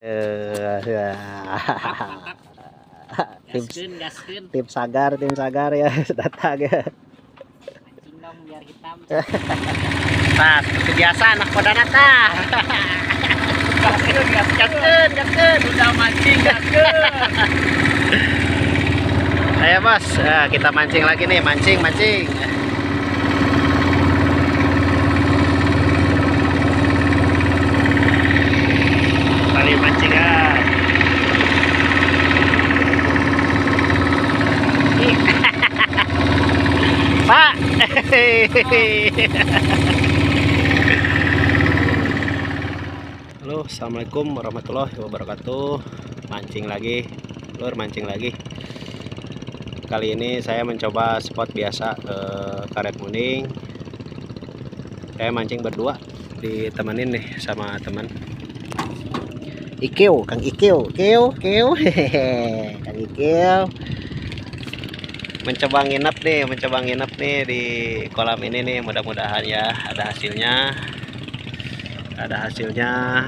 Tim, Gaskeun, gaskeun. tim sagar ya datang ya. Mancing dong biar hitam. Nah, seperti biasa anak kodana tah. Gaskeun, Gaskeun, gaskeun. Udah mancing, gaskeun. Ayo bos, kita mancing lagi nih, mancing, mancing. Tali mancingan. Pak. Halo, assalamualaikum warahmatullahi wabarakatuh. Mancing lagi, lur, mancing lagi. Kali ini saya mencoba spot biasa, karet muning. Saya mancing berdua, ditemenin nih sama teman. Ikeu, Kang Ikeu, Keu, Keu, hehehe, Kang Ikeu. Mencoba nginep nih, mencoba nginep nih di kolam ini nih, mudah-mudahan ya ada hasilnya. Ada hasilnya.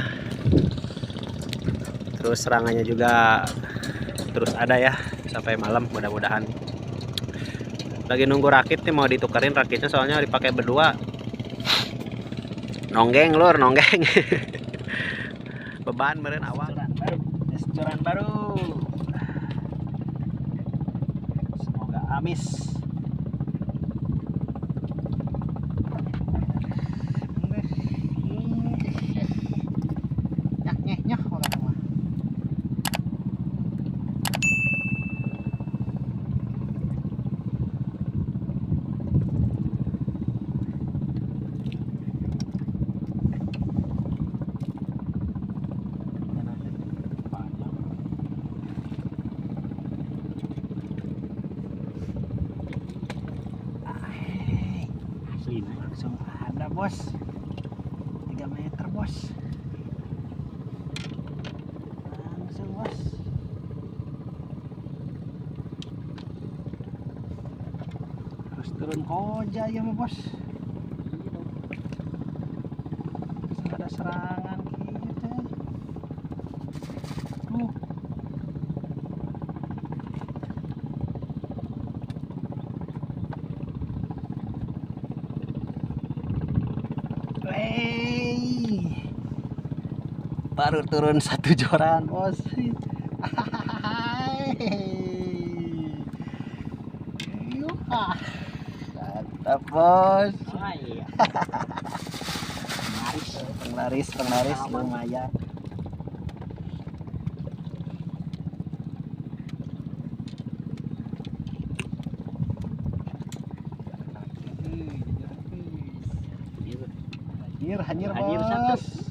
Terus serangannya juga terus ada ya sampai malam mudah-mudahan. Lagi nunggu rakit nih, mau ditukerin rakitnya soalnya dipakai berdua. Nonggeng lur, nonggeng. Beban meureun awak. Joran baru. Semoga amis. Nyak nyeh nyoh orang mah. Langsung ada bos, 3 meter bos, langsung bos. Terus turun koja ya mah bos. Terus ada serangan gitu. Tuh. Baru turun satu joran bos. Mantap bos. Oh, iya. Penglaris, penglaris lumayan. Hanyir, hanyir, Hanyir bos. Satu.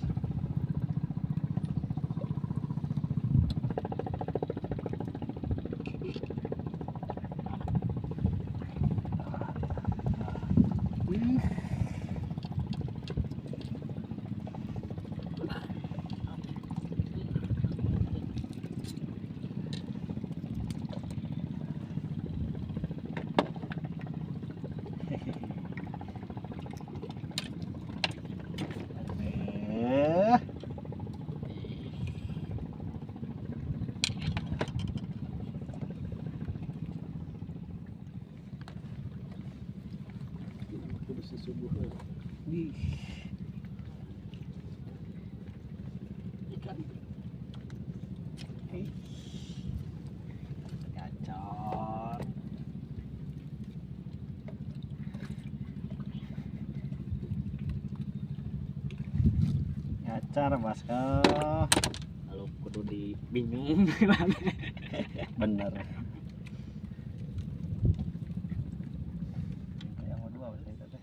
Ikan. Gacor. Gacar Basko. Kalau kudu di bingung. Bener. Kayak mau dua berarti itu teh.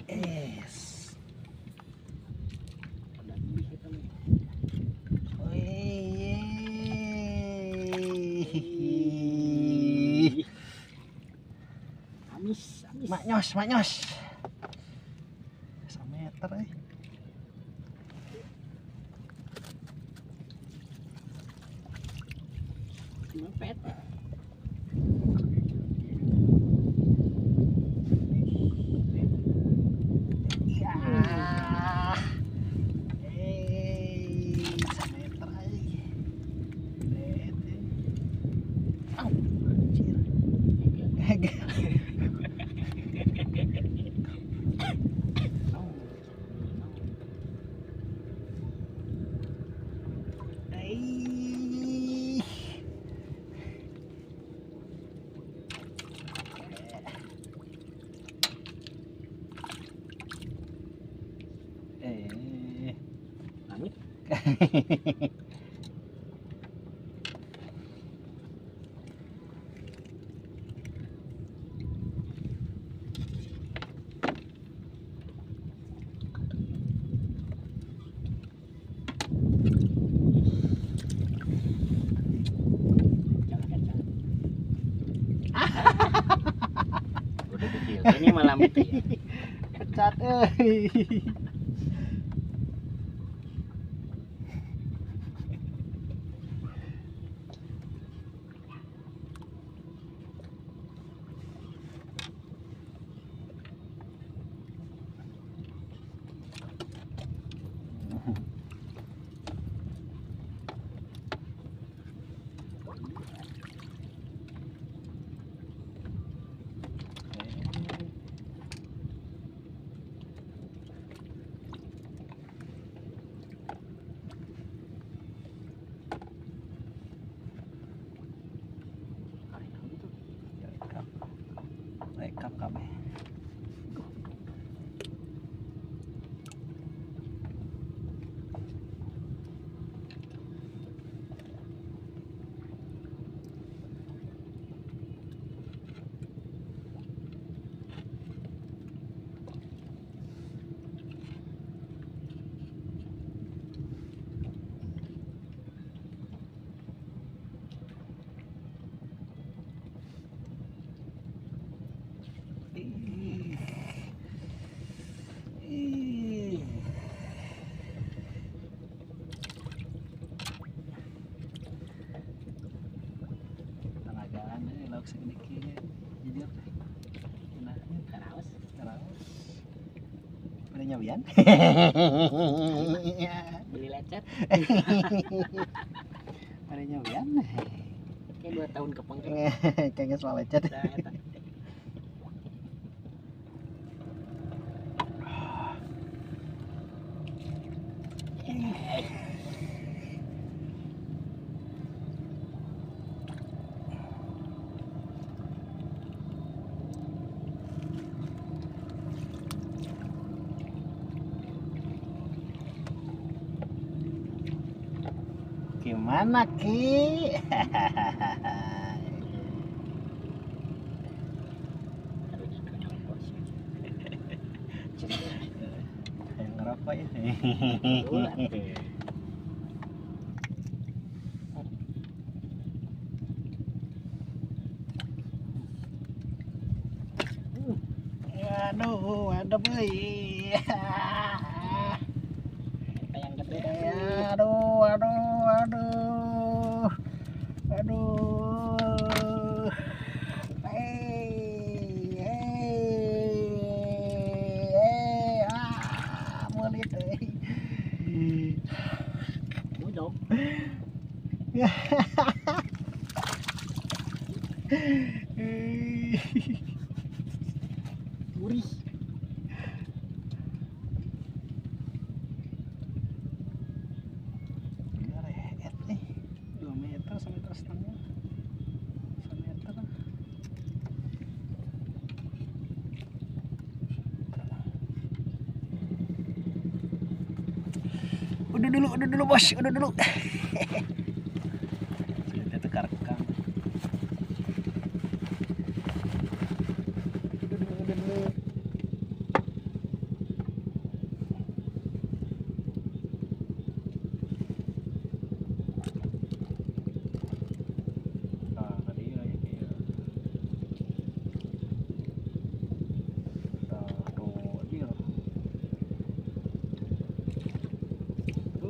Es. Amis, amis. Maknyos, maknyos. 1 meter eh. Mepet. Iya. Amit. Udah kecil, ini malam itu ya. Pecat euy. Rekap kabeh. Sedikit jujur nah karaos karaos pada nyabian beli lecet pada nyabian kayak 2 tahun kepeng kayaknya soal lecet. Gimana Ki? Yang ngerokok ya? Aduh, ada beli. Aduh, aduh, aduh, aduh. Hey, hey, hey, ah, mulit. Mojok. Gurih. 2 meter, 1,5 meter, 1 meter. Udah dulu bos, udah dulu. Sudah tukar rekam. Udah dulu.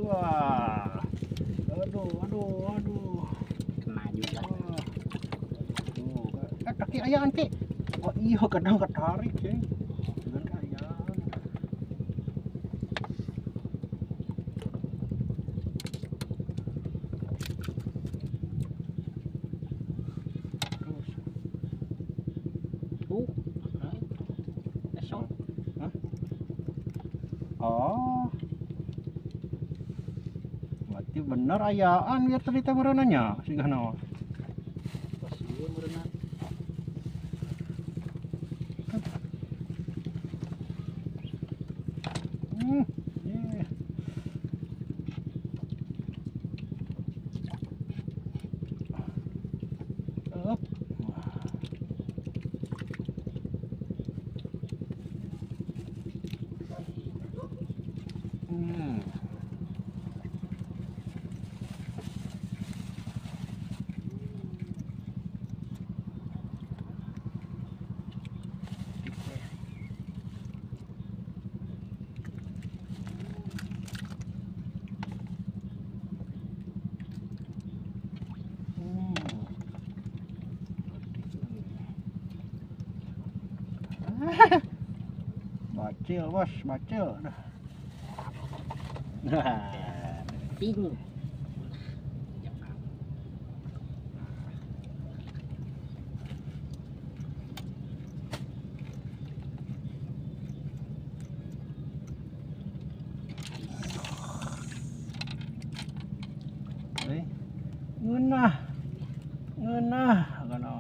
Wah, aduh, aduh, aduh, kena juga. Tuh, kaki ayaan Ki. Oh iya, kadang ketarik ya. Dengan ayaan. Terus. Esok. Hah? Oh. Berarti bener ayaan biar tadi teh mereunanya sigah naon. Pas ieu meureunna. Bacil bos, bacil. Nah, Bingung. Ngeunah. Ngeunah kana.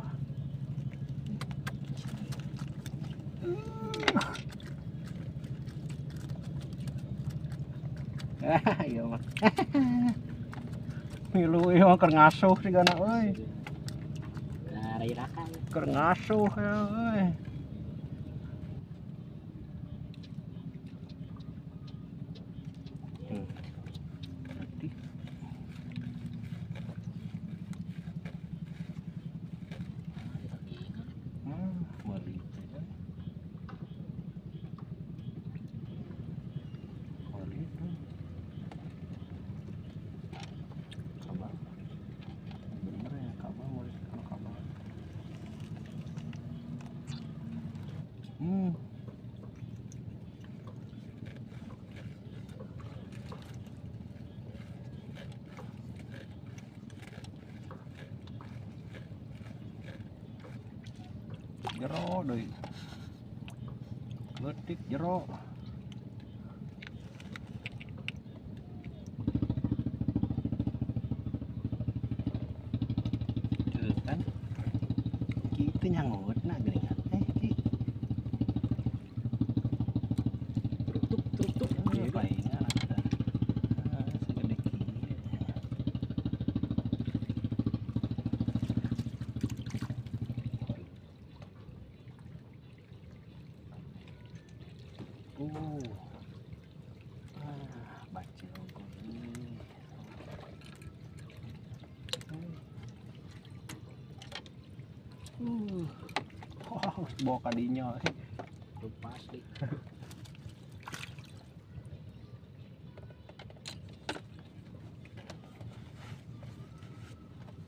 Ah, ieu mah. Milu ieu mah keur ngasuh sigana euy. Rairakan. Keur ngasuh ya euy. Jero deui. Leutik jero. Tuh kan. Kitu nyangutna geuningan. Ki. Truk truk truk. Palingan atuh. Segede kieu. Bacil gini. Wah, bawa kadinya. Lepas deh.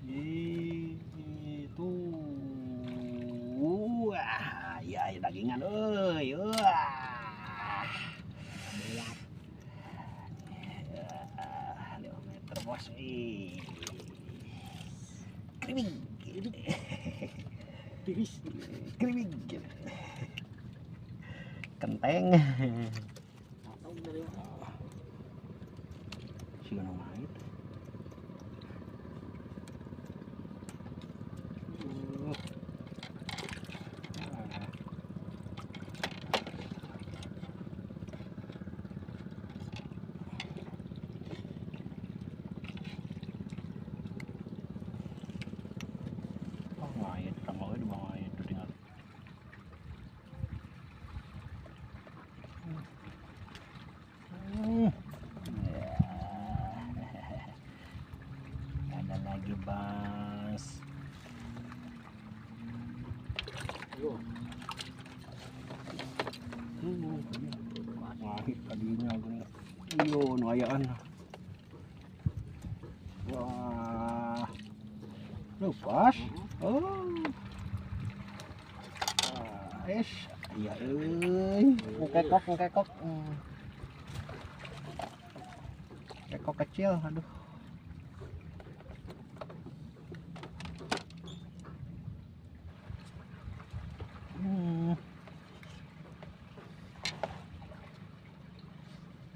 Itu. Wah, ya dagingan euy. Wah. 5 meter bos. Kriming. Tipis. Kriming. Kenteng. Siga nu mait. Ada lagi bas. Ngahit tadinya gini. Iyo, nu ayaan. Wah. Lepas. Oh. Es. Iya euy. Kekok, kekok. Kekok kecil, aduh.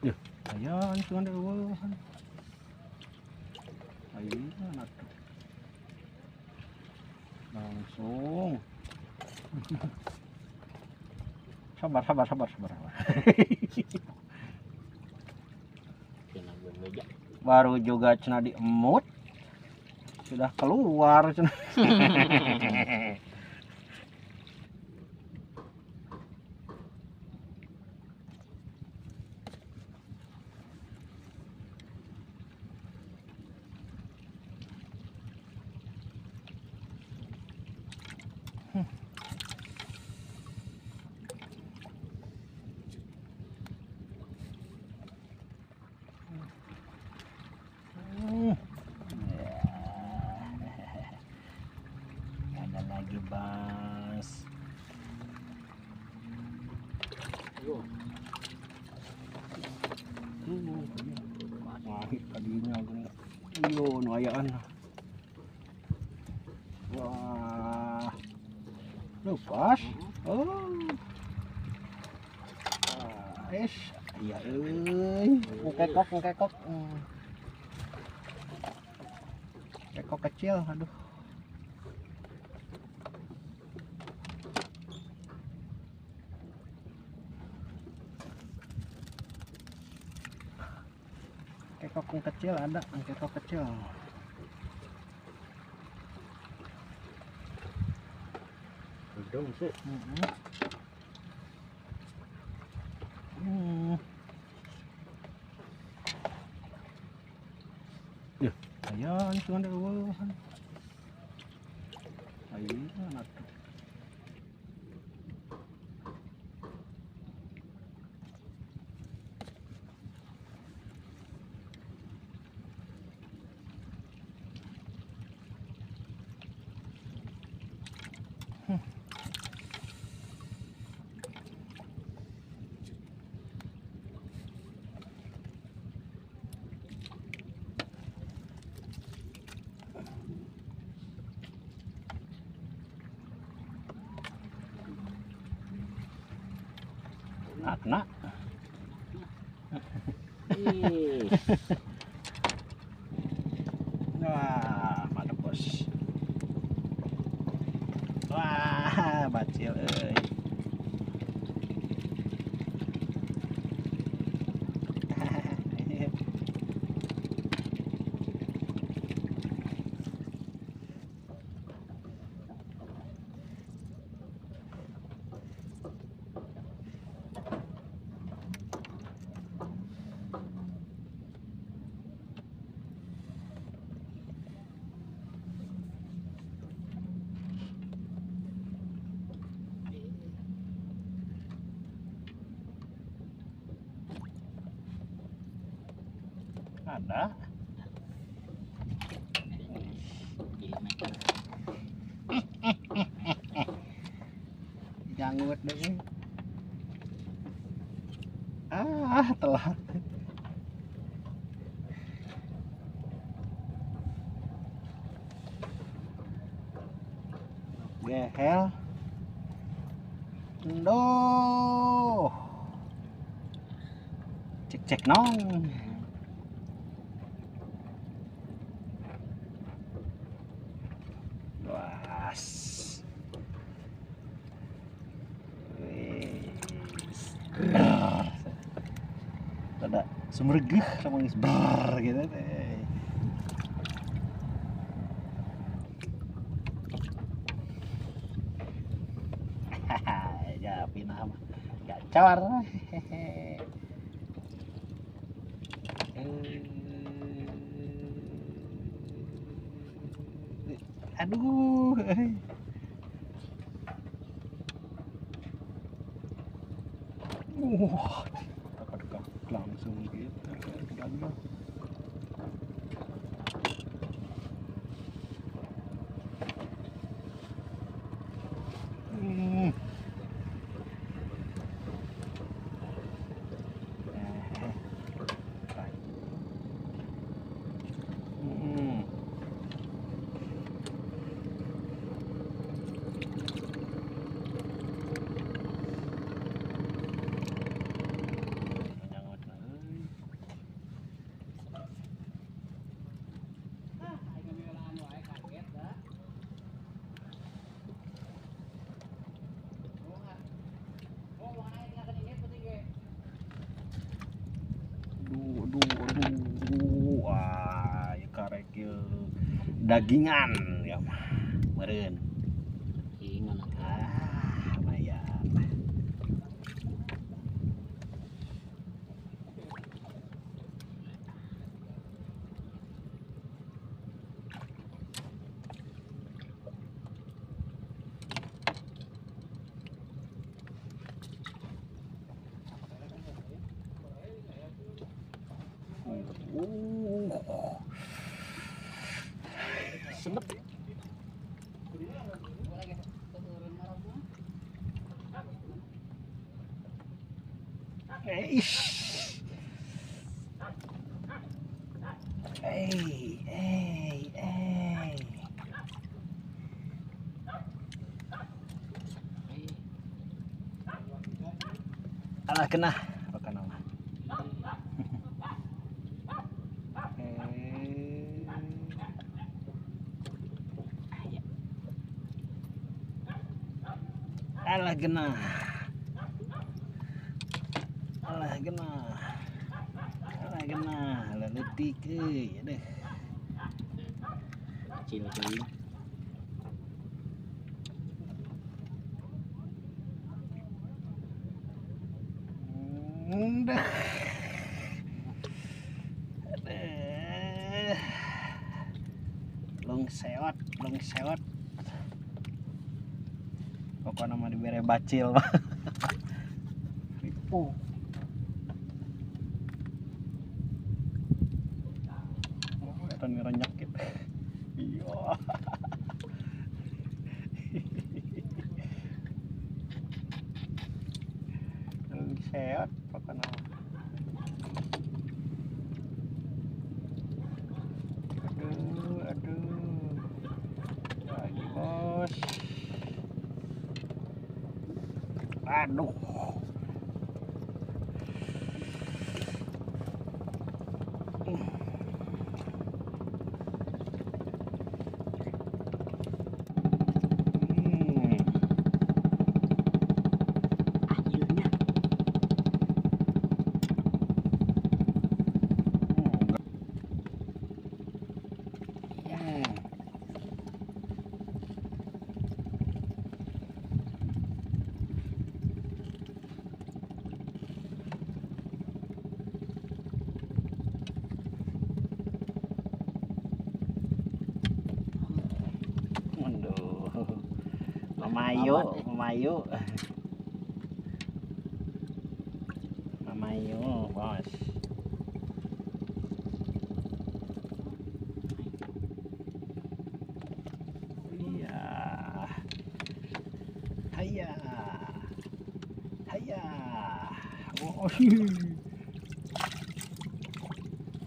Ya, ayaan cuman eueuhan. Ayaan atuh. Langsung. Sabar, sabar, sabar, sabar. Baru juga cenah diemut sudah keluar cenah. Ada lagi Iyo, nu ayaan. Wah. Lepas. Oh. Ah, es. Iya euy. Kekok, kekok. Kekok kecil, aduh. Kekok kecil ada, kekok kecil. Udah sih. Ya, ayah itu ada eueuhan. Ayeuna atuh. Kena. Wah, mantap bos. Wah, bacil euy. Ada. Janggut deh. Ah, telat. Gehel. Ndoh. Cek-cek nong. Ada sumregeh sama ngis ber gitu teh. Ya pindah mah gacor. Aduh. Wah, dekat langsung gitu dalamnya. Aduh, wah, ya karek dagingan ya mah, meureun. Dagingan. Ah, lumayan. Senep. Eish. Hey. Alah kena. Bukan nama. Alah kena. Alah kena. Alah kena. Alah letik euy. Aduh. Kecil kali. Aduh. Aduh. Long sewot, long sewot. Pokoknya mah dibere bacil. Ripuh. Oh, eta nyakit. Iya. Long sewot pokoknya. Aduh, aduh. Lagi, bos. Aduh. Akhirnya. Mamayu, mamayu. Mamayu, bos. Iya. Hayya. Hayya. Oh.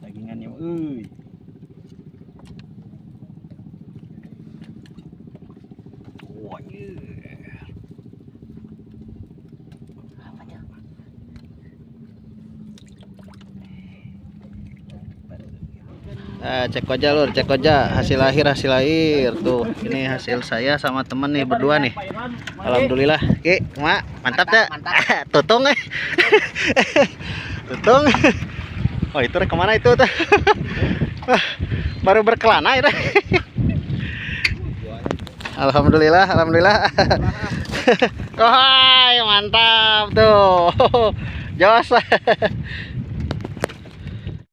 Dagingan ya, euy. Cek aja lur, cek aja hasil akhir tuh. Ini hasil saya sama temen nih berdua nih. Alhamdulillah. Ki, mak, mantap ya. Tutung. Tutung. Oh, itu kemana itu tuh? Baru berkelana itu. Alhamdulillah, alhamdulillah. Wah, mantap tuh. Jos.